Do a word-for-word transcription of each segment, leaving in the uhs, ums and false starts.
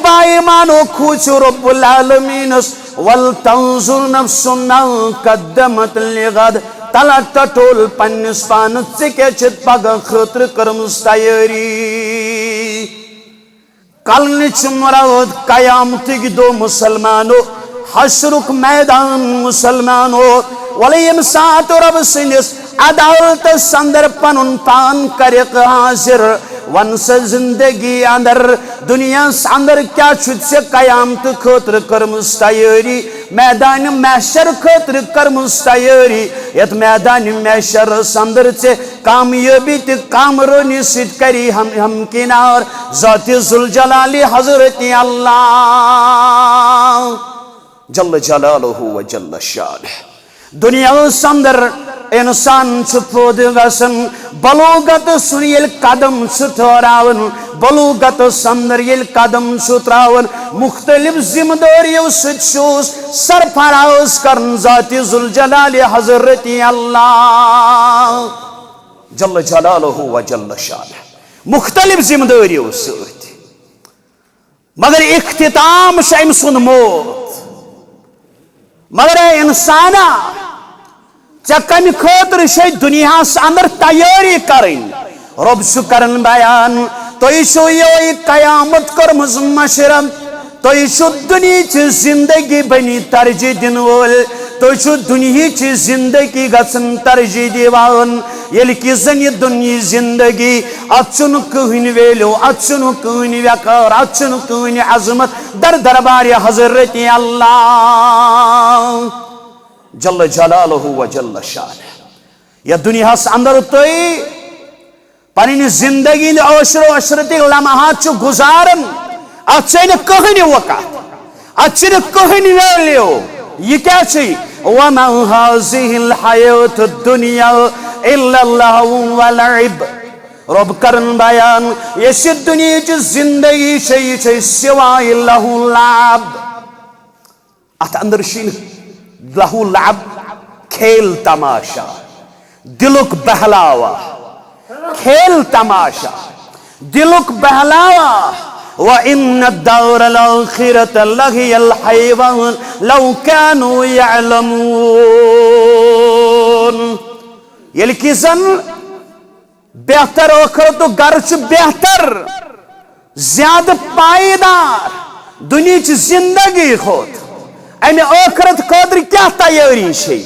پایمانو کھوٗژِو رب العالمینس، "ولتنظر نفس ما قدمت لغد"۔ تلہ ٹٹول پننِس پانس، ژےٚ کیٛاہ چھتھ پگاہ خٲطرٕ کٔرمٕژ تیٲری؟ کلنٕچ مراد قیامتٕکۍ دۄہ مسلمانو، حشرُک میدان مسلمانو، وَلہٕ ییٚمہِ ساتہٕ رۄب سٕنٛدِس عدالتس اندر پنُن پان کرکھ حاضر، ون سا زندگی اندر، دنیاہس اندر کیٛاہ چھُتھ ژےٚ قیامتہٕ خٲطرٕ کٔرمٕژ تیٲری؟ میدانِ محشر خٲطرٕ کٔرمٕژ تیٲری، یتھ میدانِ محشرس اندر ژےٚ کامیٲبی تہٕ کامرٲنی سۭتۍ کری ہم ہمکنار ذات ذوالجلال حضرت اللہ جل جلالہ و جل شانہ۔ دنیاہس اندر انسان چھُ پٲدٕ گژھان، بلوغت سُنٛد ییٚلہِ قدم چھُ ٹھہراوان، بلوغت اندر ییٚلہِ قدم چھُ تراوان، مختلف ذمہ دٲریو سۭتۍ چھُس سرفراز کران ذات ذوالجلال حضرت اللہ جل جلالہ و جل شانہ، مختلف ذمہ دٲریو سۭتۍ۔ مگر اختتام چھُ أمۍ سُنٛد موت۔ مگر اے انسانا، ژےٚ کمہِ خٲطرٕ چھے دُنیاہس اندر تیٲری کرٕنۍ؟ رۄب چھُ کران بیان، تُہۍ چھِو یِہوٚے قیامت کٔرمٕژ مشرف، تُہۍ چھِو دُنیہٕچ زندگی بنی ترجیح دِنہٕ وٲلۍ، تُہۍ چھِو دُنیہٕچ زندگی گژھان ترجیح دِوان، ییٚلہِ کہِ زن یہِ دُنیہٕچ زندگی، اتھ چھُنہٕ کٕہٕنۍ ویلیو، اتھ چھُنہٕ کٕہٕنۍ وقار، اتھ چھُنہٕ کٕہٕنۍ عظمت در دربارِ حضرت اللہ جل جلالہ و جل شانہ۔ یتھ دنیاہس اندر تُہۍ پننہِ زندگی ہٕنٛدۍ ٲشرو عشرتٕکۍ لمحات چھِو گُزاران، اتھ چھے نہٕ کٕہٕنۍ وقت، اتھ چھِ نہٕ کٕہٕنۍ ویلیو۔ یہِ کیٛاہ چھُے؟ "وما هذه الحياة الدنيا إلا لهو ولعب"۔ رۄب کرن بیان، یۄس یہِ دُنیہٕچ زندگی چھے، یہِ چھے سوائے لہو لعب۔ اتھ اندر چھُے نہٕ لہو لعب، کھیل تماشا، دلک بہلاوا، کھیل تماشا، دلک بہلاوا۔ "وإن الدار الآخرة لهي الحيوان لو كانوا يعلمون"۔ ییٚلہِ کہِ زن بہتر ٲخرتُک گرٕ چھُ بہتر، زیادٕ پائیدار دُنیہٕچ زندگی کھۄتہٕ۔ امہِ ٲخرت خٲطرٕ کیٛاہ تیٲری چھے؟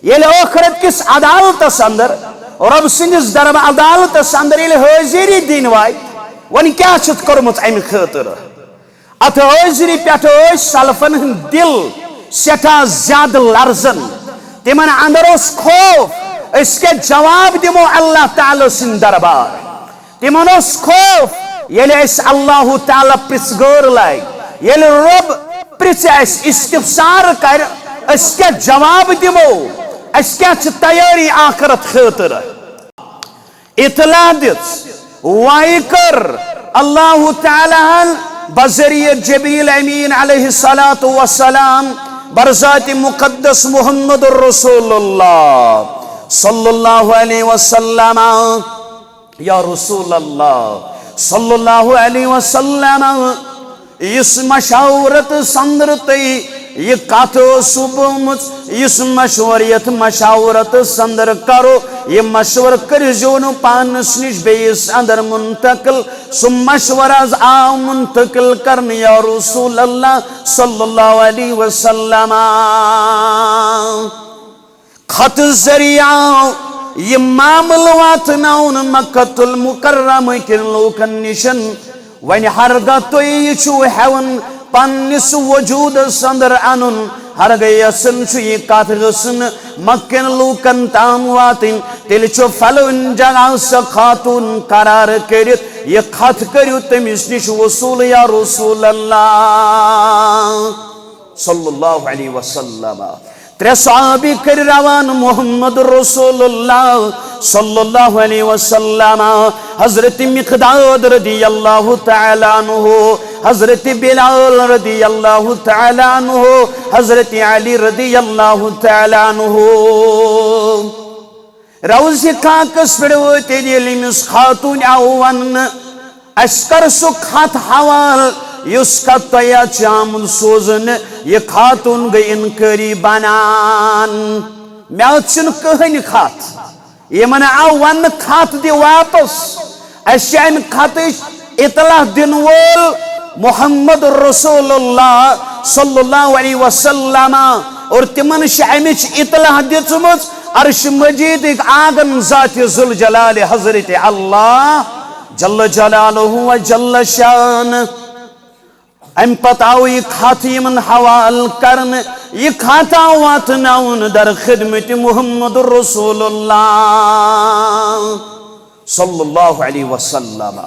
ییٚلہِ ٲخرت کِس عدالتس اندر، رۄب سٕنٛدِس دربار عدالتس اندر ییٚلہِ حٲضری دِنۍ واتہِ، وۄنۍ کیٛاہ چھُتھ کوٚرمُت امہِ خٲطرٕ؟ اتھ حٲضری پٮ۪ٹھ ٲسۍ سلفن ہٕنٛدۍ دِل سٮ۪ٹھاہ زیادٕ لرزان۔ تِمن اندر اوس خوف، أسۍ کیٛاہ جواب دِمو اللہ تعالیٰ سٕنٛدِ دربار؟ تِمن اوس خوف، ییٚلہِ اَسہِ اللہ تعالیٰ پرٛژھ گٲر لگہِ، ییٚلہِ رۄب پرٛژھِ اَسہِ، استفسار کرِ، أسۍ کیٛاہ جواب دِمو؟ اَسہِ کیٛاہ چھِ تیٲری آخرت خٲطرٕ؟ اطلاع دِژ، وحی کٔر اللہ تعالیٰ ہن بذریعہ جبریل امین علیہ الصلوۃ والسلام بر ذات مقدس محمد رسول اللہ صلی اللہ علیہ وسلم۔ یا رسول اللہ صلی اللہ علیہ وسلم، یُس مشاورت سندر تُہۍ یہِ کتھ ٲسوٕ بٲومٕژ، یُس مشورٕ یتھ مشاورت سندر کرو، یہِ مشورٕ کٔرزیو نہٕ پانس نِش بیٚیِس اندر منتقل۔ سُہ مشورٕ حظ آو منتقل کرنہٕ یا رسول اللہ صلی اللہ علیہ وسلم۔ خط ذریعہ یہِ معاملہٕ واتناوُن مکہ المکرمہ کٮ۪ن لوٗکن نِشن۔ وۄنۍ ہرگاہ تُہۍ یہِ چھِو ہٮ۪وان پننِس وجوٗدس اندر انُن، ہرگاہ یژھان چھُ یہِ کتھ گٔژھ نہٕ مکہ کٮ۪ن لوٗکن تام واتٕنۍ، تیٚلہِ چھُ فلٲنۍ جگہ سۄ خاتوٗن قرار کٔرِتھ، یہِ خط کٔرِو تٔمِس نِش وصوٗل یا رسول اللہ صلی اللہ علیہ وسلم۔ ترٛےٚ صحابی کٔرۍ روانہٕ محمد رسول اللہ صلی اللہ علیہ وسلم، حضرت مقداد رضی اللہ تعالیٰ عنہ، حضرت بلال رضی اللہ تعالیٰ عنہ، حضرت علی رضی اللہ تعالیٰ عنہ۔ روضہ خاکس پٮ۪ٹھ وٲتِتھ ییٚلہِ أمِس خاتوٗن آو وننہٕ، اسہِ کر سُہ خط حوالہٕ، یُس خط تۄہہِ اَتھ چھُ آمُت سوزنہٕ، یہِ خاتوٗن گٔے اِنکٲری بنان۔ مےٚ اَتھ چھُنہٕ کٕہٕنۍ خط۔ یِمن آو وننہٕ خط دِ واپس۔ اَسہِ چھِ اَمہِ خطٕچ اطلاع دِنہٕ وول محمد رسول اللہ صلی اللہ علیہ وسلم، اور تِمن چھِ اَمِچ اطلاع دِژمٕژ عرش مجیدٕکۍ آنگن ذات ذوالجلال حضرت اللہ جل جلالہ و جل شانہ۔ امہِ پتہٕ آو یہِ خط یِمن حوالہٕ کرنہٕ، یہِ خط آو واتناونہٕ در خدمت محمد رسول اللہ صلی اللہ علیہ وسلم۔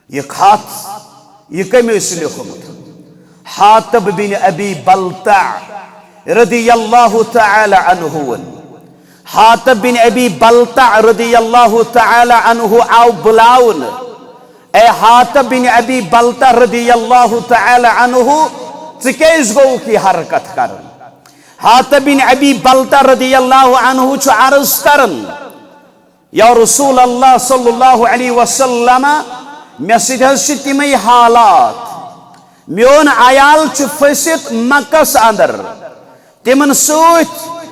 یہِ خط، یہِ کٔمۍ اوس لیوٗکھمُت؟ حاطب بن ابی بلتع رضی اللہ تعالی عنہ۔ حاطب بن ابی بلتع رضی اللہ تعالی عنہ آو بلاونہٕ۔ اے حاطب بن ابی بلتع رضی اللہ تعالی عنہ، ژٕ کیازِ گوٚوُکھ یہِ حرکت کران؟ حاطب بن ابی بلتع رضی اللہ عنہ چھُ عرض کران، یا رسول اللہ صلی اللہ علیہ وسلم، مےٚ سۭتۍ حظ چھِ تِمے حالات۔ میون عیال چھُ پھٔسِتھ مکس اندر۔ تِمن سۭتۍ،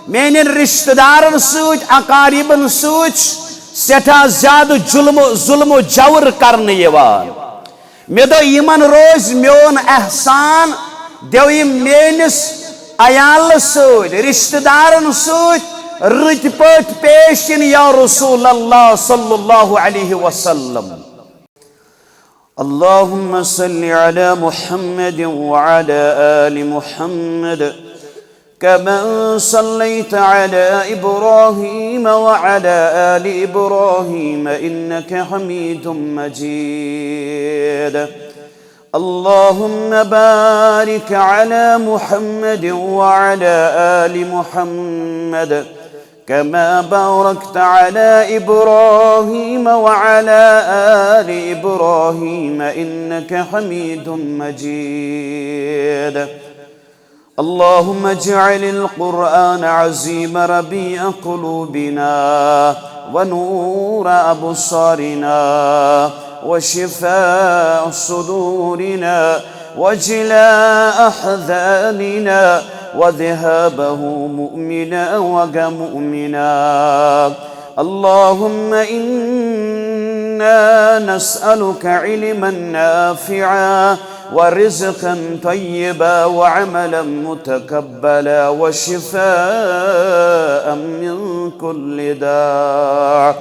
میانٮ۪ن رشتہٕ دارن سۭتۍ، اقاربن سۭتۍ چھُ سٮ۪ٹھاہ زیادٕ ظلم و، ظلم و جور کرنہٕ یِوان۔ مےٚ دوٚپ، یِمن روزِ میون احسان، دیو یِم میٲنِس عیالس سۭتۍ، رشتہٕ دارن سۭتۍ رٕتۍ پٲٹھۍ پیش یِن، یا رسول اللہ صلی اللہ علیہ وسلم۔ اللهم صل على محمد وعلى آل محمد كما صليت على إبراهيم وعلى آل إبراهيم إنك حميد مجيد. اللهم بارك على محمد وعلى آل محمد كما باركت على إبراهيم وعلى آل إبراهيم إنك حميد مجيد. اللهم اجعل القرآن عظيم ربيع قلوبنا ونور أبصارنا وشفاء صدورنا وجلاء أحزاننا وذهاب همومنا وغمومنا. اللهم إنا نسألك علما نافعا ورزقا طيبا وعملا متقبلا وشفاء من كل داء.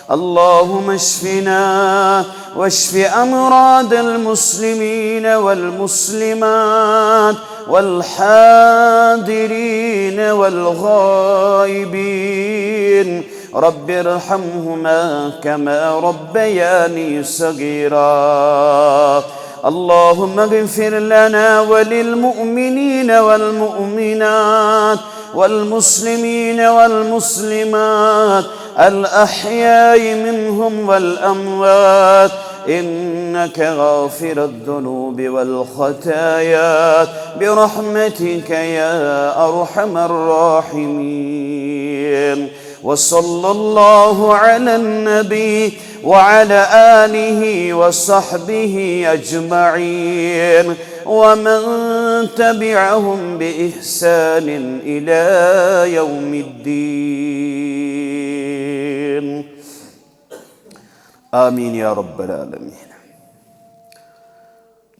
اللهم اشفنا واشف أمراض المسلمين والمسلمات والحاضرين والغائبين. رب ارحمهما كما ربياني صغيرا. اللهم اغفر لنا وللمؤمنين والمؤمنات والمسلمين والمسلمات الأحياء منهم والأموات إنك غافر الذنوب والخطايا برحمتك يا أرحم الراحمين. وصلى الله على النبي وعلى آله وصحبه أجمعين ومن تبعهم بإحسان إلى يوم الدين. آمين يا رب العالمين.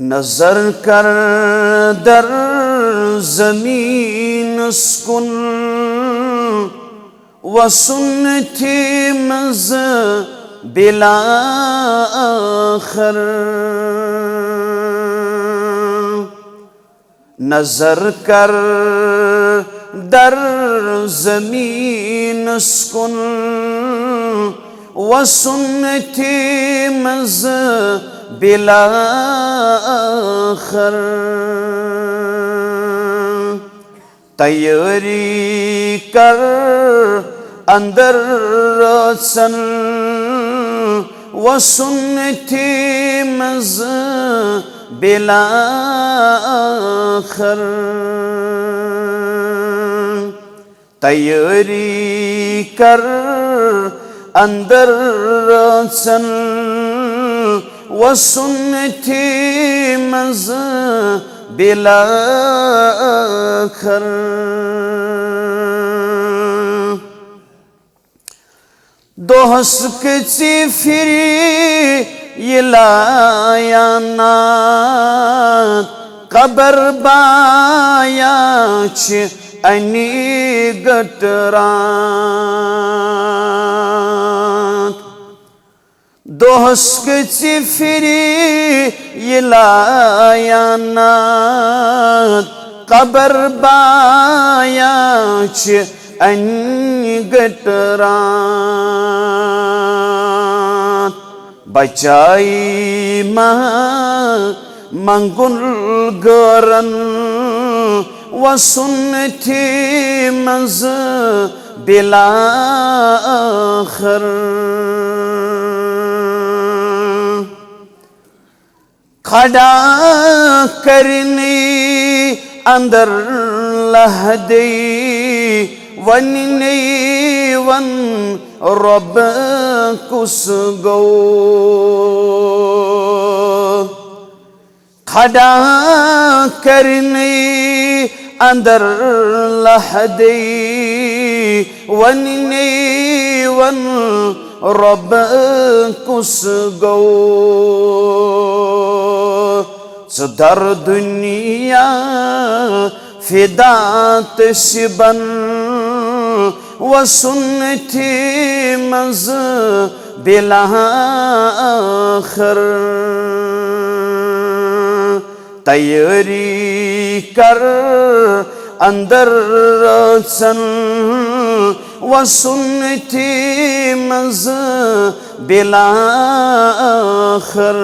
نظر کر در زمینس کن، وسنتی منز بلا آخر. نظر کر در زمینس کن، وسنتی منز بلا آخر. تیاری کر اندر رژن وسنتی منز بلا آخر. تیاری کر اندر رژن وسنتی منٛز بِلاخر۔ دۄہس کٔژِ پھِرِ یہِ لایان ناتھ، قبر بایا چھِ اَنہِ گٔٹران۔ دۄہس کٔژِ پھِرِ یہِ لایان ناتھ، قبر بایا چھِ اَنہِ گٔٹران۔ بچائی ما منگل گرن وسُن تھی منٛز بِلاخر۔ کھڑا کرنی اندر لہدی، وننی ون رب کُس گو۔ کھڑا کرنی اندر لہدی، وننی ون رب کُس گو۔ ژٕ در دنیا فدا تسبن وسُن تھی منٛز بِلاخر۔ تیٲری کر اندر رٲژن وسُن تھی منٛز بِلاخر۔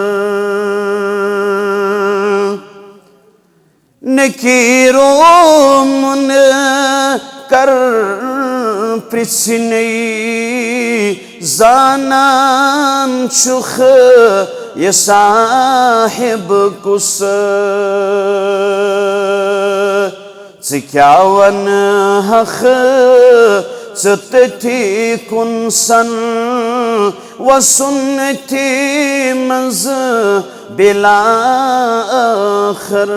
نکیرو منکر پرژھنے، زانان چھُکھ یہِ صاحب کُس۔ ژٕ کیٛاہ ونہکھ ژٕ تٔتھی کُن سن وسُن تھی منٛز بِلاخر۔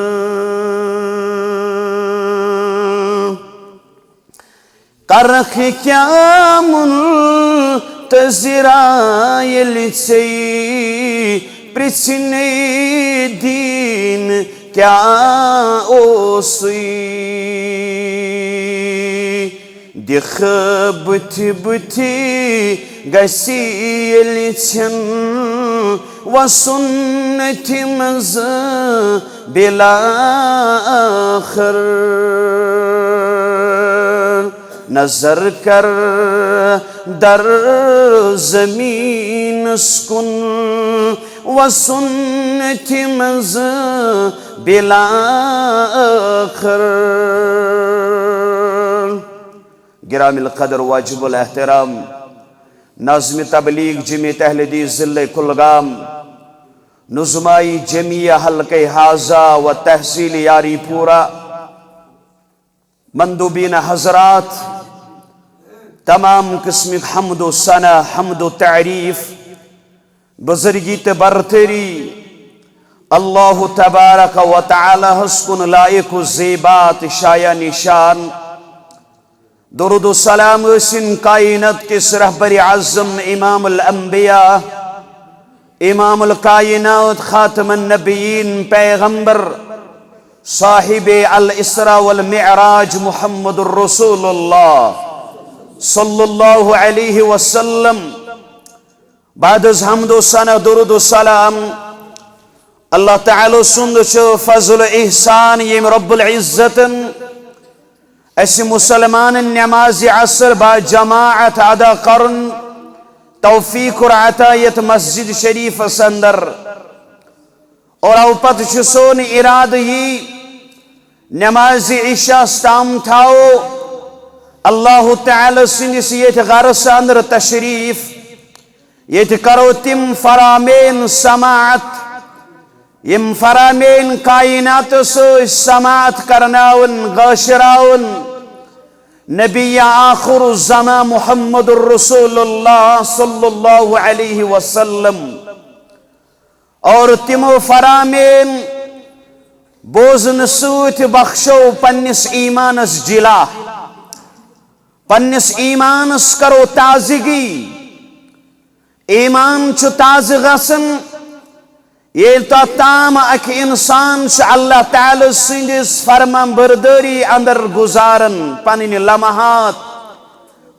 کرکھ کیٛاہ منتظرا ییٚلہِ ژےٚ پرژھنے دیٖن کیٛاہ اوسُے؟ دِکھ بٕتھِ بٕتھِ گژھِ ییٚلہِ ژھٮ۪ن وسُن أتھِ منٛز بِلاخر۔ نظر کر در زمینس کُن وسُن أتھِ منٛز بِلاخر۔ گرام القدر واجب الاحترام ناظم تبلیغ جمعیت اہل حدیث ضلع کلگام، نظمائی جمعیہ حلقہ حاضہ و تحصیل یاری پورہ، مندوبین حضرات، تمام قسمک حمد و ثنا، حمد و تعریف، بزرگی تہٕ برتری اللہ تبارک و تعالیٰ ہس کُن لائق و زیبا تہٕ شایان شان۔ درود و سلام ٲسِن کائنات کِس رہبر اعظم امام الانبیاء، امام الکائنات، خاتم النبیین، پیغمبر، صاحب الاسراء والمعراج محمد رسول اللہ صلی اللہ علیہ وسلم۔ بعد از حمد و ثنا، درود و سلام، اللہ تعالیٰ سُنٛد چھُ فضل و احسان ییٚمۍ رب العزتن اسہِ مسلمانن نماز عصر با جماعت ادا کرن توفیق اور عطا یتھ مسجد شریفس اندر۔ اور او پتہٕ چھُ سون ارادٕ یی نماز عشاء تام تھاوو اللہ تعالیٰ سٕنٛدِس یتھ گرس اندر تشریف، ییٚتہِ کرو تِم فرامین سماعت، یِم فرامین کائناتس سۭتۍ سماعت کرناون، گٲشراون نبی آخر الزمان محمد رسول اللہ صلی اللہ علیہ وسلم۔ اور تِمو فرامین بوزنہٕ سۭتۍ بخشو پننِس ایمانس جلا، پننِس ایمانس کرو تازگی۔ ایمان چھُ تازٕ گژھان، ییٚلہِ توٚتام اکھ انسان چھُ اللہ تعالیٰ سٕنٛدِس فرمان بردٲری اندر گُزاران پنٕنۍ لمحات،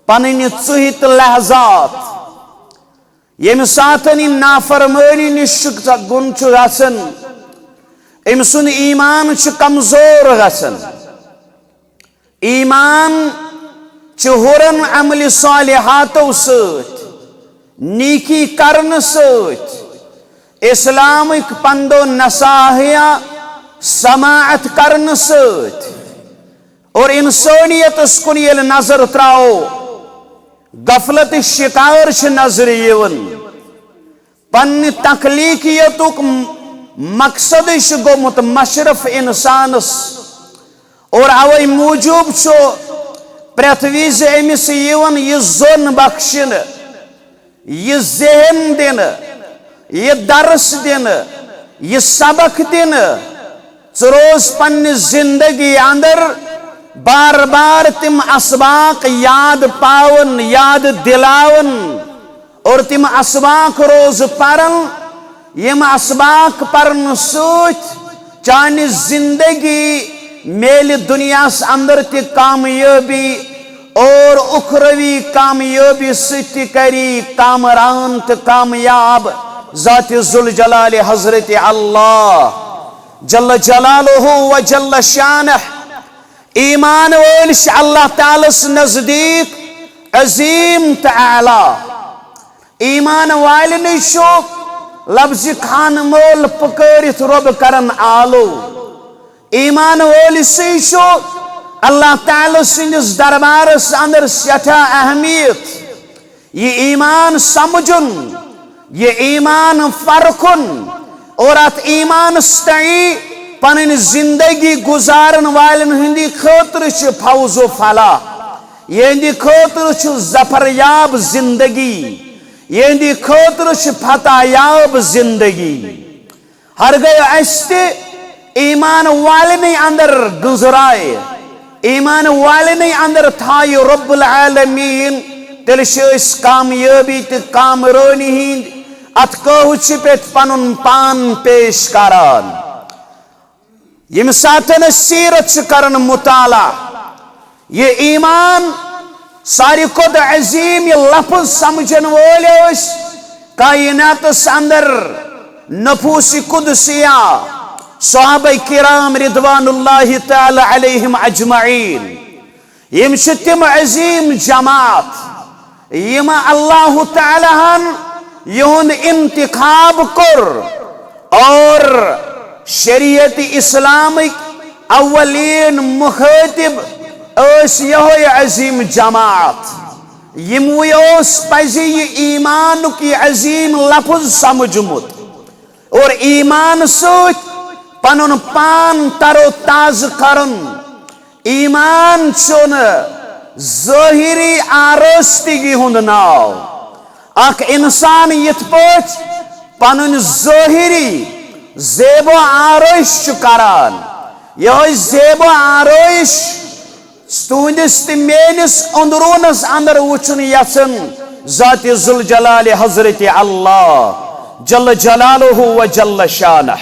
پنٕنۍ ژُہۍ تہٕ لحظات۔ ییٚمہِ ساتہٕ یہِ نافرمٲنی نِش چھُ گُن چھُ گژھان، أمۍ سُنٛد ایمان چھُ کمزور گژھان۔ ایمان چھُ ہُران عملِ صالحاتو سۭتۍ، نیکی کرنہٕ سۭتۍ، اسلامٕکۍ پندو نصاحیہ سماعت کرنہٕ سۭتۍ، اور انسانیتس کُن ییٚلہِ نظر تراوو، غفلت شکار چھِ نظرِ یِوان۔ پننہِ تخلیقیتُک م-، مقصدٕے چھُ گوٚمُت مشرف انسانس، اور اوے موٗجوٗب چھُ پرٛٮ۪تھ وِزِ أمِس یِوان یہِ زوٚن بخشنہٕ، یہِ ذہن دِنہٕ، یہِ درس دِنہٕ، یہِ سبق دِنہٕ۔ ژٕ روز پننہِ زندگی اندر بار بار تِم اسباق یاد پاوان، یاد دلاوان، اور تِم اسباق روز پران، یِم اسباق پرنہٕ سۭتۍ چانہِ زندگی میلہِ دُنیاہس اندر تہِ کامیٲبی اور اُخروی کامیٲبی سۭتۍ تہِ کری کامران تہٕ کامیاب ذاتِ ذوالجلال حضرت اللہ جل جلالہ و جل شانہ۔ ایمان وٲلۍ چھِ اللہ تعالیٰس نزدیٖک عظیٖم تہٕ اعلیٰ۔ ایمان والٮ۪نٕے چھُ لفظِ خانہٕ مٲل پُکٲرِتھ رۄب کران آلو۔ ایمان وٲلۍ سٕے چھُ اللہ تعالیٰ سٕنٛدِس دربارس اندر سٮ۪ٹھاہ اہمیت۔ یہِ ایمان سمجھُن، یہِ ایمان پرکھُن اور اتھ ایمانس تئی پنٕنۍ زندگی گزارن والٮ۪ن ہٕنٛدِ خٲطرٕ چھِ فوز و فلاح۔ یِہنٛدِ خٲطرٕ چھُ ظفر یاب زندگی، یِہنٛدِ خٲطرٕ چھِ فتح یاب زندگی۔ ہرگاہ اسہِ تہِ ایمان والنٕے اندر گنزرایہِ، ایمان والنٕے اندر تھایہِ رب العالمین، تیٚلہِ چھِ أسۍ کامیٲبی تہٕ کامرٲنی ہٕنٛدۍ اتھ کٲہُچہِ پٮ۪ٹھ پنُن پان پیش کران۔ ییٚمہِ ساتہٕ أسۍ سیرت چھِ کران مطالعہ، یہِ ایمان ساروی کھۄتہٕ عظیٖم یہِ لفظ سمجھن وٲلۍ ٲسۍ کائناتس اندر نفوس قدسیہ، صحابہ کرام رضوان اللہ تعالی علیہم اجمعین۔ یِم چھِ تِم عظیٖم جماعت یِم اللہ تعالیٰ ہن یِہُنٛد انتخاب کوٚر اور شریعت اسلامٕکۍ اولین مخٲطب ٲسۍ یِہوٚے عظیٖم جماعت۔ یِموٕے اوس پزِ یہِ ایمانُک یہِ عظیٖم لفظ سمجھمُت اور ایمان سۭتۍ پنُن پان تر و تازٕ کرُن۔ ایمان چھُنہٕ ظٲہری آرٲستگی ہُنٛد ناو۔ اکھ انسان یِتھ پٲٹھۍ پنُن ظٲہری زیب و آرٲیش چھُ کران، یِہوٚے زیب و آرٲیش تُہنٛدِس تہٕ میٲنِس اندروٗنس اندر وٕچھُن یژھان ذاتِ ذوالجلال حضرت اللہ جل جلالہ و جل شانہ۔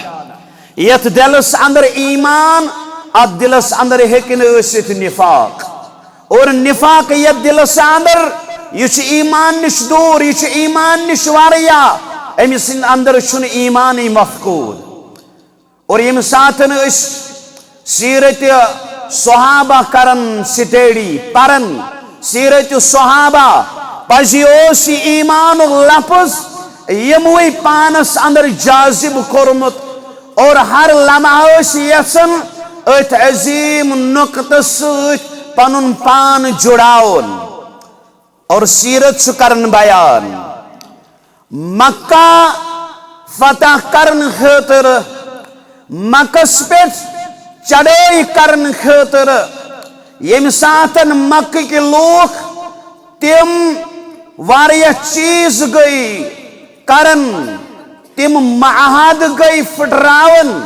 یتھ دلس اندر ایمان، اتھ دلس اندر ہیٚکہِ نہٕ ٲسِتھ نفاق۔ اور نفاق یتھ دلس اندر، یہِ چھُ ایمان نِش دوٗر، یہِ چھُ ایمان نِش واریاہ، أمۍ سٕنٛدِ اندر چھُنہٕ ایمانٕے مفقود۔ اور ییٚمہِ ساتہٕ أسۍ سیرت صحابہ کرن سٹڈی، پرن سیرت صحابہ، پزِ اوس یہِ ایمانُک لفظ یِموٕے پانس اندر جاذب کوٚرمُت اور ہر لمحہ ٲسۍ یژھان أتھۍ عظیٖم نقطس سۭتۍ پنُن پان جُڑاوُن۔ اور سیرت چھُ کران بیان۔ مکہ فتح کرنہٕ خٲطرٕ، مکس پٮ۪ٹھ چڑٲے کرنہٕ خٲطرٕ، ییٚمہِ ساتن مکہٕ کہِ لوٗکھ تِم واریاہ چیٖز گٔے کران، تِم معاہد گٔے پھٕٹراوان،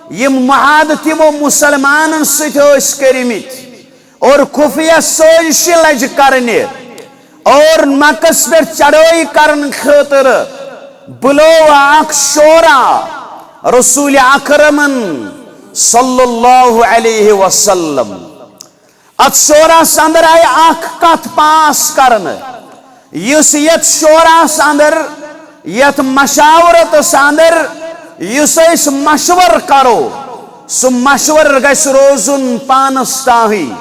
یِم معاہدٕ تِمو مُسلمانن سۭتۍ ٲسۍ کٔرمٕتۍ اور خفیہ سٲزشہِ لجہِ کرنہِ اور مکس پٮ۪ٹھ چڑٲے کرنہٕ خٲطرٕ بُلوو اکھ شورا رسول اکرمن صلی اللہ علیہ وسلم۔ اتھ شورس اندر آیہِ اکھ کتھ پاس کرنہٕ، یُس یتھ شورس اندر، یتھ مشاورتس اندر، یُس أسۍ مشور کرو، سُہ مشور گژھِ روزُن پانس تاہی۔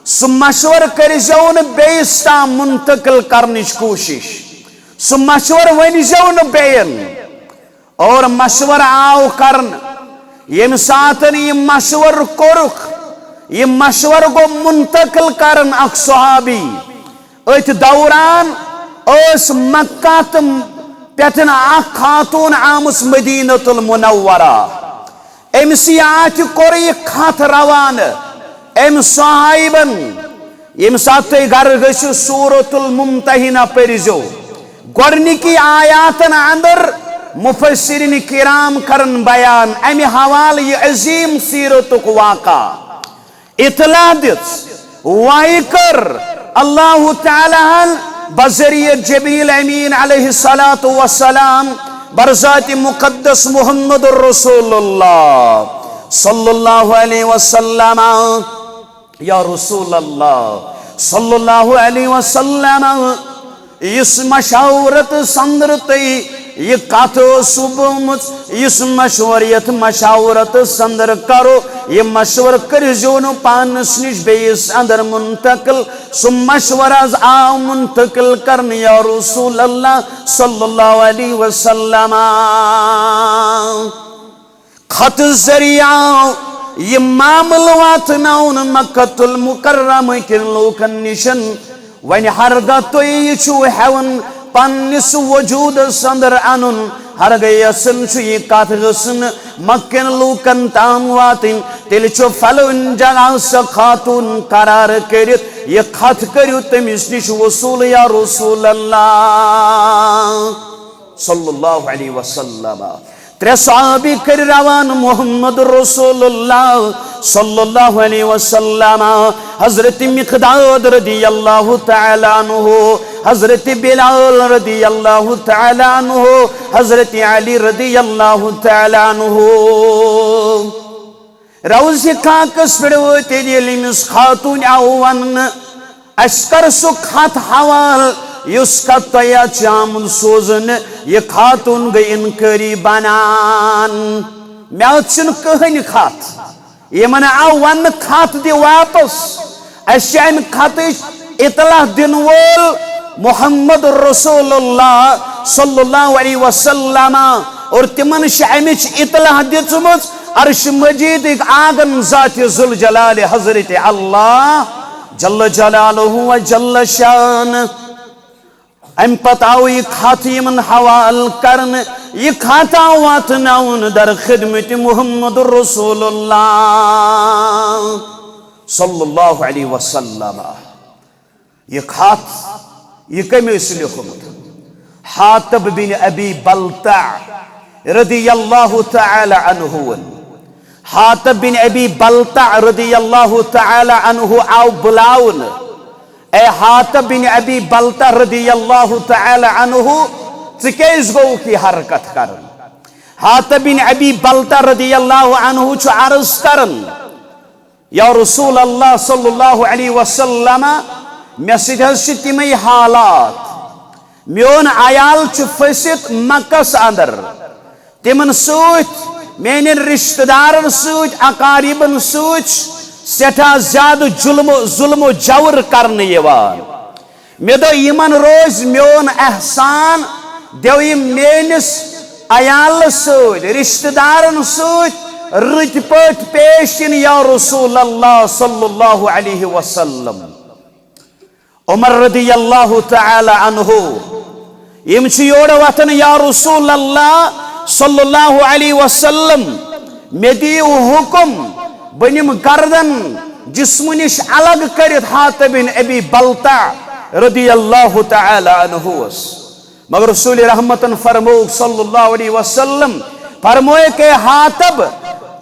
سُہ مشور کٔرزیو نہٕ بیٚیِس تام منتقل کرنٕچ کوٗشش۔ سُہ مشور ؤنزیو نہٕ بیٚین۔ اور مشورٕ آو کرنہٕ۔ ییٚمہِ ساتن یہِ مشورٕ کوٚرُکھ، یہِ مشورٕ گوٚو منتقل کرن اکھ صحابی۔ أتھۍ دوران ٲس مکہ تہٕ پٮ۪ٹھٕ اکھ خاتون آمٕژ مدینہ المنورہ۔ أمِس یہِ اَتھِ کوٚر یہِ خط روانہٕ۔ أمۍ صاحبن، ییٚمہِ ساتہٕ تُہۍ گرٕ گٔژھِو، سورۃ الممتحنہ پٔرۍزیو۔ گۄڈٕنِکی آیاتن اندر مفسرین کرام کرن بیان امہِ حوالہٕ یہِ عظیم سیرتُک واقعہ۔ اطلاع دِژ، وحی کٔر اللہ تعالیٰ ہن بذریعہ جبریل امین علیہ الصلوۃ والسلام بر ذات مقدس محمد رسول اللہ صلی اللہ علیہ وسلم۔ یا رسول اللہ صلی اللہ علیہ وسلم، یُس مشاورت سندر تُہۍ یہِ کتھ ٲسوٕ بومٕژ، یُس مشور یتھ مشاورت سندر کرو، یہِ مشور کٔرزیو نہٕ پانس نِش بیٚیِس اندر منتقل۔ سُہ مشور حظ آو منتقل کرنہٕ یا رسول اللہ صلی اللہ علیہ وسلم۔ خط ذریعہ یہِ معاملہٕ واتناوُن مکہ المکرمہ کٮ۪ن لوٗکن نِشن۔ وۄنۍ ہرگاہ تُہۍ یہِ چھِو ہٮ۪وان پننِس وجوٗدس اندر انُن، ہرگاہ یژھان چھُ یہِ کتھ گٔژھ نہٕ مکہ کٮ۪ن لوٗکن تام واتٕنۍ، تیٚلہِ چھُ فلٲنۍ جگہ سۄ خاتون قرار کٔرِتھ، یہِ خط کٔرِو تٔمِس نِش وصوٗل یا رسول اللہ صلی اللہ علیہ وسلم۔ ترٛےٚ صحابی کٔرۍ روانہٕ محمد رسول اللہ صلی اللہ علیہ وسلم۔ حضرت مقداد رضی اللہ تعالیٰ عنہ، حضرت بلال رضی اللہ تعالیٰ عنہ، حضرت علی رضی اللہ تعالیٰ عنہ۔ روزِ خاکس پٮ۪ٹھ وٲتِتھ ییٚلہِ أمِس خاتوٗن آو وننہٕ، اسہِ کر سُہ خط حوالہٕ یُس خط تۄہہِ اتھ چھُ آمُت سوزنہٕ، یہِ خاتوٗن گٔے انکٲری بنان، مےٚ اتھ چھُنہٕ کٕہٕنۍ خط۔ یِمن آو وننہٕ خط دِ واپس، اسہِ چھِ امہِ خطٕچ اطلاع دِنہٕ وول محمد رسول اللہ صلی اللہ علیہ وسلم، اور تِمن چھِ امِچ اطلاع دِژمٕژ عرش مجیدٕکۍ آنگن ذات ذوالجلال حضرت اللہ جل جلالہ و جل شانہ۔ امہِ پتہٕ آو یہِ خط یِمن حوالہٕ کرنہٕ، یہِ خط آو واتناونہٕ در خدمت محمد رسول اللہ صلی اللہ علیہ وسلم۔ یہِ خط، یہِ کٔمۍ اوس لیوٗکھمُت؟ حاطب بن ابی بلتع رضی اللہ تعالی عنہ۔ حاطب بن ابی بلتع رضی اللہ تعالی عنہ آو بُلاونہٕ۔ اے حاطب بن ابی بلتع رضی اللہ تعالی عنہ، ژٕ کیازِ گوٚوُکھ یہِ حرکت کرُن؟ حاطب بن ابی بلتع رضی اللہ عنہ چھُ عرض کران، یا رسول اللہ صلی اللہ علیہ وسلم، مےٚ سۭتۍ حظ چھِ تِمے حالات۔ میون عیال چھُ پھٔسِتھ مکس اندر۔ تِمن سۭتۍ، میانٮ۪ن رشتہٕ دارن سۭتۍ، اقاربن سۭتۍ سٮ۪ٹھاہ زیادٕ ظلم و، ظلم و جور کرنہٕ یِوان۔ مےٚ دوٚپ، یِمن روزِ میون احسان، دیو یِم میٲنِس عیالس سۭتۍ، رشتہٕ دارن سۭتۍ رٕتۍ پٲٹھۍ پیش یِن یا رسول اللہ صلی اللہ علیہ وسلم۔ عمر رضی اللہ تعالی عنہ، یِم چھِ یورٕ وۄتھان، یا رسول اللہ صلی اللہ علیہ وسلم، مےٚ دِیِو حُکم، بہٕ نِمہٕ گردن جسمہٕ نِش الگ کٔرِتھ حاطب بن ابی بلتع رضی اللہ تعالی عنہس۔ مگر رسول رحمتن فرموو صلی اللہ علیہ وسلم، فرمووُکھ، اے حاطب،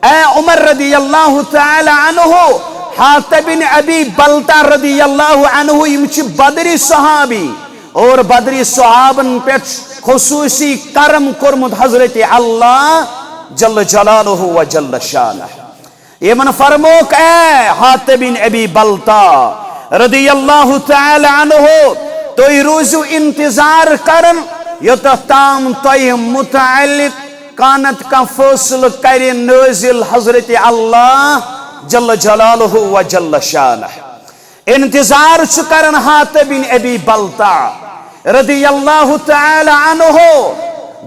اے عمر رضی اللہ تعالی عنہ، حاطب بن ابی بلتہ رضی اللہ عنہ، یِم چھِ بدری صحابی، اور بدری صحابن پٮ۪ٹھ خصوصی کرم کوٚرمُت حضرت اللہ جل جلالہ و جل شانہ۔ یِمن فرمووُکھ، اے حاطب بن ابی بلتہ رضی اللہ تعالی عنہ، تُہۍ روٗزِو انتظار کران یوٚتتھ تام تۄہہِ متعلق کانٛہہ نتہٕ کانٛہہ فٲصلہٕ کرِ نٲزِل حضرت اللہ جل جلالہ و جل شانہ۔ انتظار چھُ کران حاطب بن ابی بلتہ رضی اللہ تعالی عنہ۔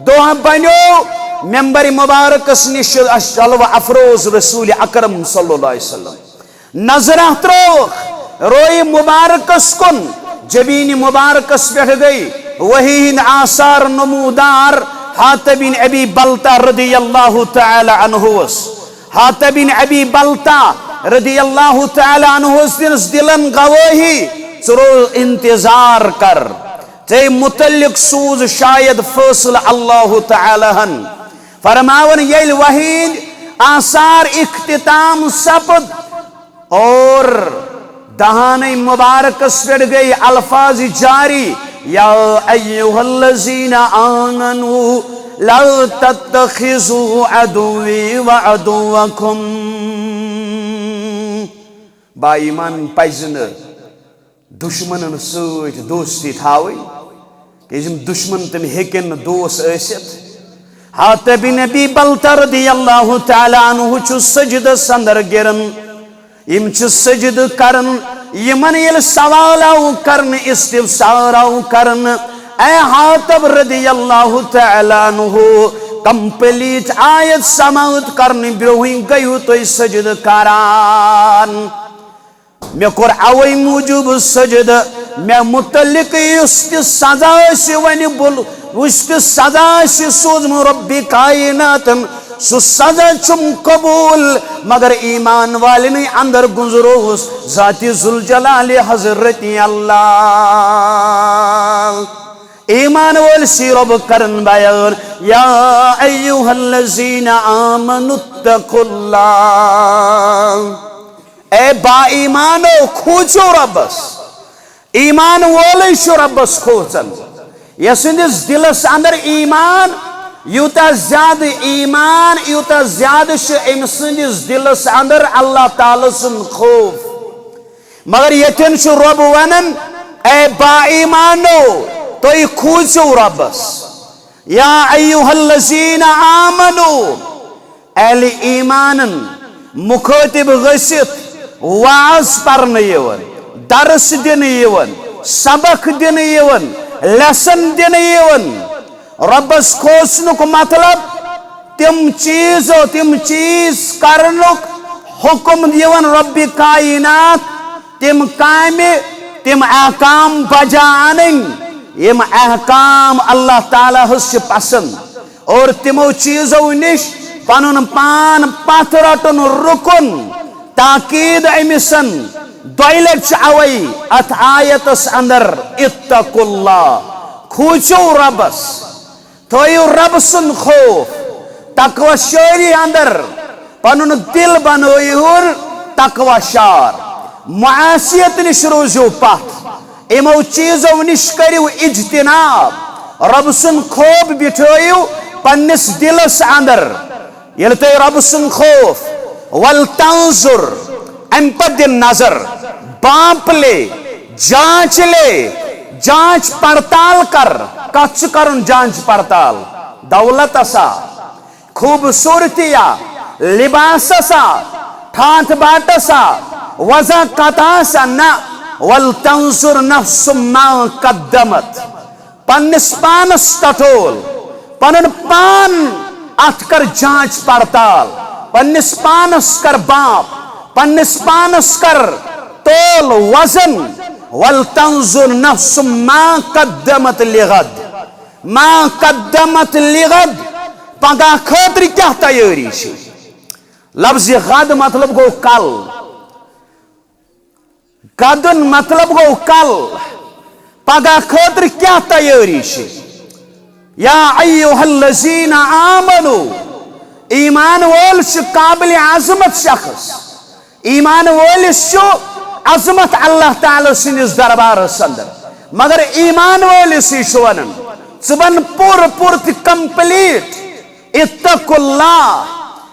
دۄہ بنیو، ممبر مبارکس نِش جلوہ افروز رسول اکرم صلی اللہ علیہ وسلم۔ نظر اتھ ترٲوکھ، روی مبارکس کُن، جبین مبارکس پٮ۪ٹھ گٔے وحی ہٕنٛدۍ آثار نمودار۔ حاطب بن ابی بلتہ رضی اللہ تعالی عنہس، حاطب بن ابی بلتہ رضی اللہ تعالی عنہس دِژ دِلن گوٲہی، ژٕ روز انتظار کر، ژے متعلق سوز شاید فٲصلہٕ اللہ تعالی ہن۔ فرماوان ییٚلہِ وحی ہٕنٛدۍ آثار اختتام سپد، اور دہانِ مبارکس پٮ۪ٹھ گٔے الفاظ جاری، یا ایھا الذین آمنوا لا تتخذوا عدوی و عدوکم۔ با ایمان پزِ نہٕ دشمنن سۭتۍ دوستی تھاوٕنۍ، کیازِ یِم دشمن تِم ہیٚکن نہٕ دوس ٲسِتھ۔ حاطب بن ابی بلتہ رضی اللہ تعالی عنہ چھُ سجدس اندر گران، یِم چھِ سجدٕ کران، یِمن ییٚلہِ سوال آو کرنہٕ، استفسار آو کرنہٕ، اے حاطب رضی اللہ تعالی عنہ، complete آیت سماعت کرنہٕ برونٛہٕے گٔیِو تُہۍ سجدٕ کران؟ مےٚ کوٚر اوے موٗجوٗب سجدٕ، مےٚ متعلق یُس تہِ سزا آسہِ وۄنۍ بُل-، یُس تہِ سزا آسہِ سوٗزمُت رۄبِ کایناتن، سُہ سزا چھُم قبوٗل، مگر ایمان والٮ۪نٕے اندر گُنٛزرووُس ذاتِ ذوالجلالِ حضرتِ اللہ۔ ایمان وٲلۍ سی رۄب کرن بیان، یا ایھا الذین آمنوا اتقوا اللہ۔ اے با ایمانو، کھوژِو رۄبس۔ ایمان وولٕے چھُ رۄبس کھوژان، یسٕنٛدِس دِلس اندر ایمان، یوٗتاہ زیادٕ ایمان، یوٗتاہ زیادٕ چھُ أمۍ سٕنٛدِس دِلس اندر اللہ تعالیٰ سُنٛد خوف۔ مگر ییٚتٮ۪ن چھُ رۄب ونان، اے با ایمانو، تُہۍ کھوژِو رۄبس۔ یا ایھا الذین آمنوا، اہلِ ایمانن مُخٲطِب گٔژھِتھ وعظ پرنہٕ یِوان، درس دِنہٕ یِوان، سبق دِنہٕ یِوان، lesson دِنہٕ یِوان۔ رۄبس کھوژنُک مطلب تِم چیٖز، تِم چیٖز کرنُک حُکم یِوان رۄبِ کاینات، تِم کامہِ، تِم احکام بجا انٕنۍ، یِم احکام اللہ تعالیٰ ہس چھِ پسند۔ اور تِمو چیٖزو نِش پنُن پان پتھ رٹُن رُکُن۔ تاکید أمِسن دۄیہِ لٹہِ چھِ اوے اتھ آیتس اندر، اتقوا اللہ، کھوٗژِو رۄبس، تھٲیِو رۄب سُنٛد خوف، تقوی شٲری اندر پنُن دِل بنٲیِہُن تقوی شار، معاشیت نِش روٗزِو پتھ، یِمو چیٖزو نِش کٔرِو اجتناب، رۄب سُنٛد خوف بِٹھٲیِو پننِس دِلس اندر۔ ییٚلہِ تُہۍ رۄب سُنٛد خوف، ولتنظر، امہِ پتہٕ دِ نظر، بانپ لے، جانچ لے، جانچ پڑتال کر۔ کتھ چھُ کرُن جانچ پڑتال؟ دولتس ہا، خوبصورتی یا، لباسس ہا، ٹھانٹھ باٹس ہا، وضع قطعس ہا؟ نہ۔ ولتنظر نفس ما قدمت۔ پننِس پانس ٹٹول، پنُن پان اتھ کر جانچ پڑتال، پننِس پانس کر بانپ، پننِس پانس کر تول وزن۔ ولتنظر نفس ما قدمت لغد، ما قدمت لغد، پگاہ خٲطرٕ کیٛاہ تیٲری چھِ؟ لفظِ غد مطلب گوٚو کل۔ غدن مطلب گوٚو کل۔ پگاہ خٲطرٕ کیٛاہ تیٲری چھِ؟ یا ایھا الذین آمنوا، ایمان وول چھُ قابل عظمت شخص۔ ایمان وٲلِس چھُ عظمت اللہ تعالیٰ سٕنٛدِس دربارس اندر۔ مگر ایمان وٲلِس یہِ چھُ ونان، ژٕ بن پوٗرٕ پوٗرٕ تہٕ complete۔ اتقوا اللہ۔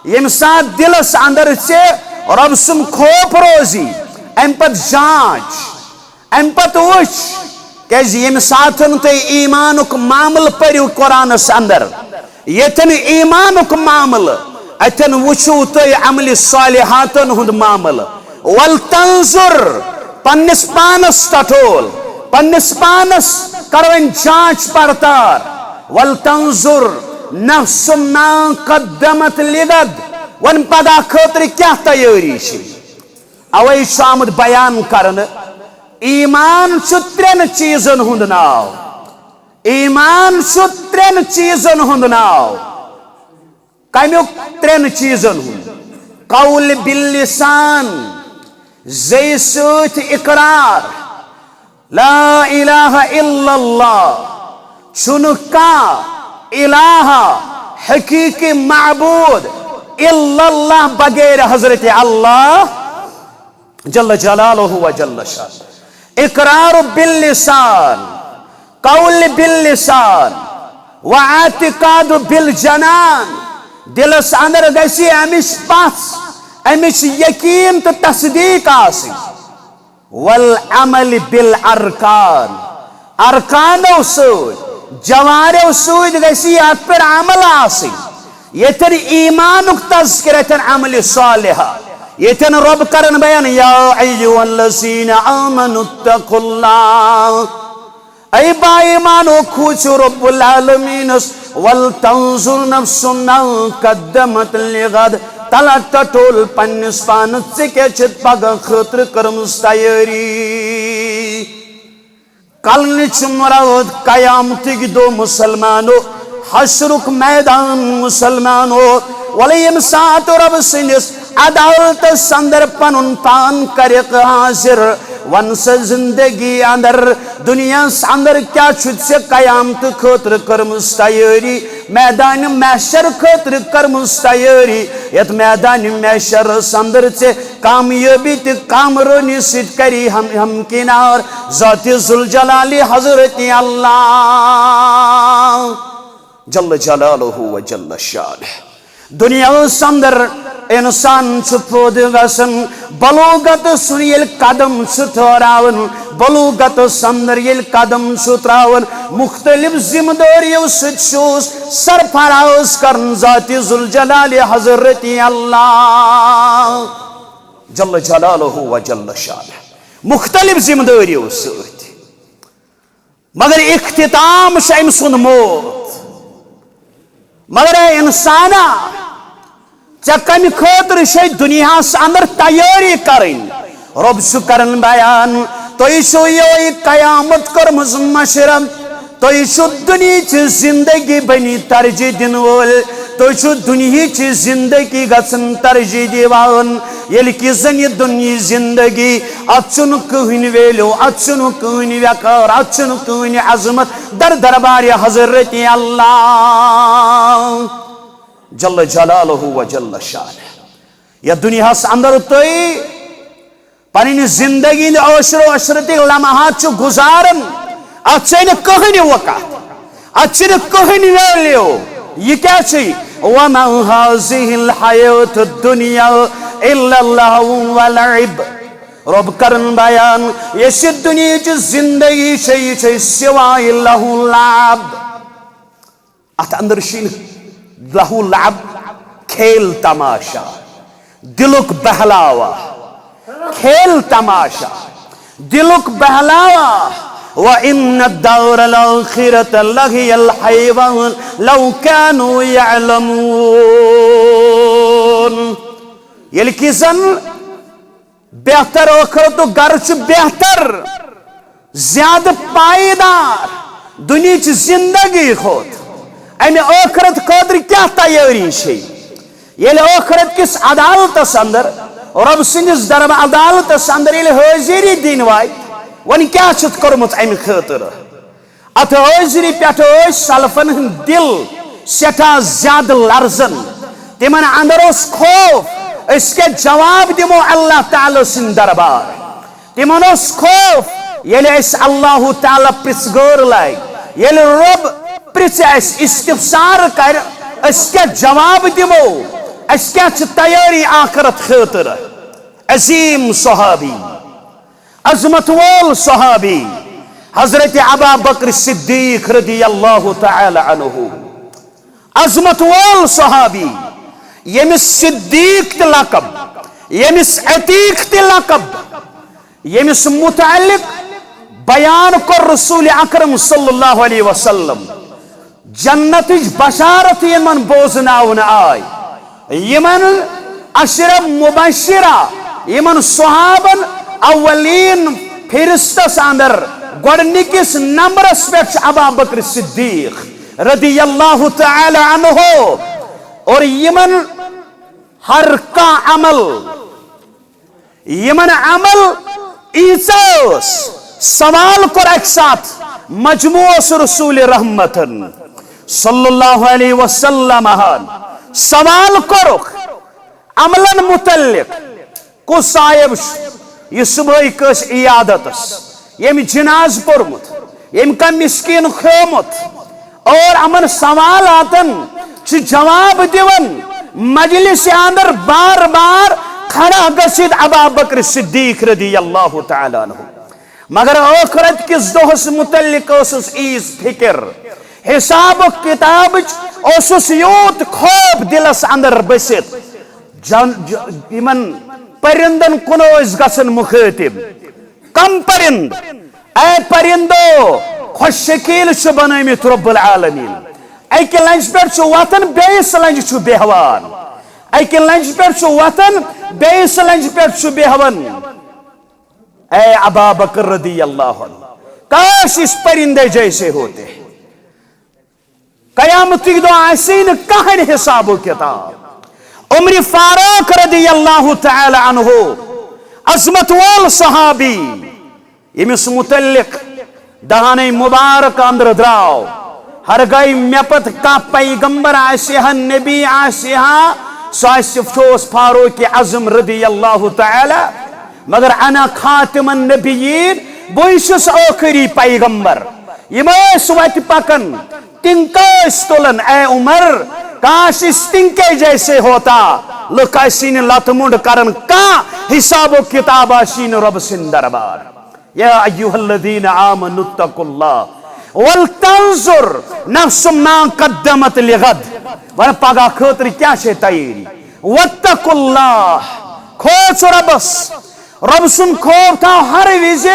ییٚمہِ ساتہٕ دِلس اندر ژےٚ رۄب سُنٛد خوف روزی، امہِ پتہٕ جانچ، امہِ پتہٕ وٕچھ، کیازِ ییٚمہِ ساتہٕ تُہۍ ایمانُک معاملہٕ پٔرِو قرآنس اندر، ییٚتٮ۪ن ایمانُک معاملہٕ، اتٮ۪ن وٕچھِو تُہۍ عملِ صالحاتن ہُنٛد معاملہٕ۔ ولتنظر، پننِس پانس ٹٹول، پننِس پانس کرو وۄنۍ جانچ پڑتال۔ ولتنظر نفس ما قدمت لغد، وۄنۍ پگاہ خٲطرٕ کیٛاہ تیٲری چھِ؟ اوے چھُ آمُت بیان کرنہٕ، ایمان چھُ ترٛٮ۪ن چیٖزن ہُنٛد ناو۔ ایمان چھُ ترٛٮ۪ن چیٖزن ہُنٛد ناو۔ کمیُک؟ ترٛٮ۪ن چیٖزن ہُنٛد۔ قول باللسان، زیٚیہِ سۭتۍ اقرار، لا الہ الا اللہ، چھُنہٕ کانٛہہ الہ، حقیقی معبود، الا اللہ، بغیر حضرت اللہ جل جلالہ و جل شان۔ اقرار باللسان، قول باللسان، و اعتقاد بالجنان۔ دِلس اندر گژھِ امِچ پژھ، امِچ یقین تہٕ تصدیق آسٕنۍ۔ والعمل بالارکان، ارکانو سۭتۍ، جواریو سۭتۍ گژھِ اتھ پٮ۪ٹھ عمل آسٕنۍ۔ ییٚتٮ۪ن ایمانُک تذکرٕ، اتٮ۪ن عملِ صالحہ۔ ییٚتٮ۪ن رۄب کرن بیان، یا ایھا الذین آمنوا اتقوا اللہ، اے با ایمانو، کھوژِو رب العالمینس۔ ولتنظر نفس ما قدمت لغد، تلہ ٹٹول پننِس پانس، ژےٚ کیٛاہ چھُتھ پگاہ خٲطرٕ کٔرمٕژ تیٲری؟ کلنٕچ مراد قیامتٕکۍ دۄہ مسلمانو، حشرُک میدان مسلمانو۔ وَلہٕ ییٚمہِ ساتہٕ رۄب سٕنٛدِس عدالتس اندر پنُن پان کرکھ حاضر، ون سا زندگی اندر، دنیاہس اندر کیٛاہ چھُتھ ژےٚ قیامتہٕ خٲطرٕ کٔرمٕژ تیٲری؟ میدانِ محشر خٲطرٕ کٔرمٕژ تیٲری، یتھ میدانِ محشرس اندر ژےٚ کامیٲبی تہٕ کامرٲنی سۭتۍ کری ہم، ہمکنار ذاتِ ذوالجلالِ حضرتِ اللہ جل جلالہ و جل شانہ۔ دنیاہس اندر انسان چھُ پٲدٕ گژھان، بلوغت سُنٛد ییٚلہِ قدم چھُ ٹھہراوان، بلوغتس اندر ییٚلہِ قدم چھُ تراوان، مختلف ذمہ دٲریو سۭتۍ چھُس سرفراز کران ذاتِ ذوالجلالِ حضرتِ اللہ جل جلالہ و جل شانہ، مختلف ذمہ دٲریو سۭتۍ۔ مگر اختتام چھُ أمۍ سُنٛد موت۔ مگر اے انسانا، ژےٚ کمہِ خٲطرٕ چھے دنیاہس اندر تیٲری کرٕنۍ؟ رۄب چھُ کران بیان، تُہۍ چھِو یِہوٚے قیامت کٔرمٕژ مشرف، تُہۍ چھِو دُنیہٕچ زندگی بنی ترجیح دِنہٕ وٲلۍ، تُہۍ چھِو دُنیہٕچ زندگی گژھن ترجیح دِوان، ییٚلہِ کہِ زن یہِ دُنیہٕچ زندگی، اتھ چھُنہٕ کٕہٕنۍ value، اتھ چھُنہٕ کٕہٕنۍ وقار، اتھ چھُنہٕ کٕہٕنۍ عظمت در دربارِ حضرتِ اللہ جل جلالہ و جل شانہ۔ یتھ دنیاہس اندر تُہۍ پنٕنۍ زندگی ہٕنٛدۍ عشر و عشرتٕکۍ لمحات چھِو گُزاران، اتھ چھے نہٕ کٕہٕنۍ وقت، اتھ چھُنہٕ کٕہٕنۍ value۔ یہِ کیٛاہ چھُے؟ وما هذه الحیاة الدنیا الا لهو ولعب۔ رۄب کرن بیان، یۄس یہِ دُنیہٕچ زندگی چھے، یہِ چھے سوائے لہو لعب۔ اتھ اندر چھُے نہٕ لہو لعب، کھیل تماشا، دلُک بہلاوا، کھیل تماشا، دلُک بہلاوا۔ وَإِنَّ الدَّارَ الْآخِرَةَ لَهِيَ الْحَيَوَانُ لَوْ كَانُوا يَعْلَمُونَ۔ ییٚلہِ کہِ زن بہتر ٲخرتُک گرٕ چھُ بہتر، زیادٕ پائیدار دُنیہٕچ زندگی کھۄتہٕ۔ امہِ ٲخرت خٲطرٕ کیٛاہ تیٲری چھے؟ ییٚلہِ ٲخرت کِس عدالتس اندر، رۄب سٕنٛدِس دربار عدالتس اندر ییٚلہِ حٲضری دِنۍ واتہِ، وۄنۍ کیٛاہ چھُتھ کوٚرمُت امہِ خٲطرٕ؟ اتھ حٲضری پٮ۪ٹھ ٲسۍ سلفن ہٕنٛدۍ دِل سٮ۪ٹھاہ زیادٕ لرزان۔ تِمن اندر اوس خوف، أسۍ کیٛاہ جواب دِمو اللہ تعالیٰ سٕنٛدِ دربار۔ تِمن اوس خوف، ییٚلہِ أسۍ اللہ تعالیٰ پرٛژھ گٲر لگہِ، ییٚلہِ رۄب پرٛژھِ اَسہِ، استفسار کرِ، أسۍ کیٛاہ جواب دِمو؟ اَسہِ کیٛاہ چھِ تیٲری آخرت خٲطرٕ؟ عظیم صحابی، عظمت وول صحابی حضرت ابا بکر صدیق رضی اللہ تعالیٰ عنہ۔ عظمت وول صحابی، ییٚمِس صدیق تہِ لقب، ییٚمِس عتیق تہِ لقب، ییٚمِس متعلق بیان کوٚر رسول اکرم صلی اللہ علیہ وسلم، جنتٕچ بشارت یِمن بوزناونہٕ آے، یِمن عشرہ مبشرہ، یِمن صحابن اولین فہرستس اندر گۄڈنِکِس نمبرس پٮ۪ٹھ چھُ ابا بکر صدیق رضی اللہ تعالیٰ عنہ، اور یِمن ہر کانٛہہ عمل، یِمن عمل ایٖژا ٲس، سوال کوٚر اکہِ ساتہٕ، مجموع اوس رسول رحمتن صلی اللہ علیہ وسلم ہن سوال کوٚرُکھ عملن متعلق، کُس صاحب چھُ یہِ صبحٲے کٲنٛسہِ عیادتس، ییٚمۍ جناز پوٚرمُت، ییٚمۍ کانٛہہ مسکین کھیومُت، اور یِمن سوالاتن چھُ جواب دِوان مجلس اندر بار بار کھڑا گژھِتھ ابا بکر صدیق رضی اللہ تعالیٰ عنہ۔ مگر ٲخرت کِس دۄہس متعلق ٲسٕس عیٖژ فکر، حساب و کتابٕچ اوسُس یوٗت خوف دِلس اندر بٔسِتھ۔ جن-، ج-، یِمن پرندن کُن ٲسۍ گژھان مخٲطب۔ کم پرند؟ اے پرندو، خۄش شکیل چھُ بنٲومٕتۍ رب العالمین۔ اکہِ لنجہِ پٮ۪ٹھ چھُ وۄتھان، بیٚیِس لنجہِ چھُ بیٚہوان۔ اکہِ لنجہِ پٮ۪ٹھ چھُ وۄتھان، بیٚیِس لنجہِ پٮ۪ٹھ چھُ بیٚہوان۔ اے ابا بکر رضی اللہ عنہ، کاش اس پرندے جیسے ہوتے۔ قیامتٕکۍ دۄہ آسہِ نہٕ کٕہٕنۍ حساب و کتاب۔ عمر فاروق رضی اللہ تعالیٰ عنہ، عظمت وول صحابی، ییٚمِس متعلق دہانٕے مبارک اندر درٛاو، ہرگاہ مےٚ پتہٕ کانٛہہ پیغمبر آسہِ ہا، نبی آسہِ ہا، سُہ آسہِ، چھُ اوس فاروق اعظم رضی اللہ تعالیٰ، مگر انا خاتم النبیین، بٕے چھُس ٲخری پیغمبر۔ یِم ٲسۍ وتہِ پکان، تِنکہٕ ٲسۍ تُلان، اے عمر، کاش اس تنکے جیسے ہوتا، لُکھ ٲسی نہٕ لتہٕ مُنڈ کران، کانٛہہ حساب و کتاب آسی نہٕ رۄب سٕنٛدِ دربار۔ یا ایھا الذین آمنوا اتقوا اللہ ولتنظر نفس ما قدمت لغد۔ وۄنۍ پگاہ خٲطرٕ کیٛاہ چھے تیٲری؟ واتقوا اللہ، کھوژ رۄبس۔ رۄب سُنٛد خوف تھاو ہر وِزِ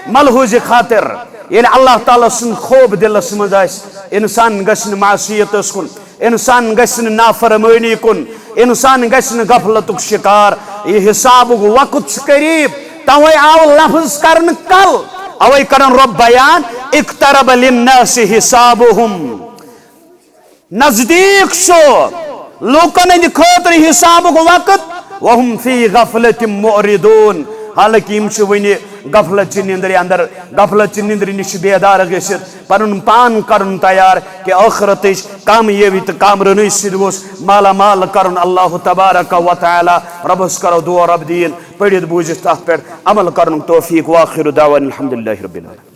ملحوظ خاطر۔ ییٚلہِ اللہ تعالیٰ سُنٛد خوف دِلس منٛز آسہِ، انسان گژھِ نہٕ معصیتس کُن، انسان گژھِ نہٕ نافرمٲنی کُن، انسان گژھِ نہٕ غفلتُک شکار۔ یہِ حسابُک وقت چھُ قریب، توے آو لفظ کرنہٕ کل۔ اوے کرن رۄب بیان، اقترب للناس حسابہم۔ نزدیک چھُ لوٗکن ہٕنٛدِ خٲطرٕ حسابُک وقت، وهم فی غفلة معرضون، حالانکہ یِم چھِ وُنہِ غفلت چہِ نِندرِ اندر، غفلت چہِ نِندرِ نِش بیدار گٔژھِتھ پنُن پان کرُن تیار کہ ٲخرتٕچ کامیٲبی تہٕ کامرٲنی سۭتۍ گوٚژھ مالا مال کرُن اللہ تبارک و تعالیٰ۔ رۄبس کرو دعا، رۄب دِیِن پٔرِتھ بوٗزِتھ تتھ پٮ۪ٹھ عمل کرنُک توفیق۔ وآخر دعوانا الحمدللہ رب العالمین۔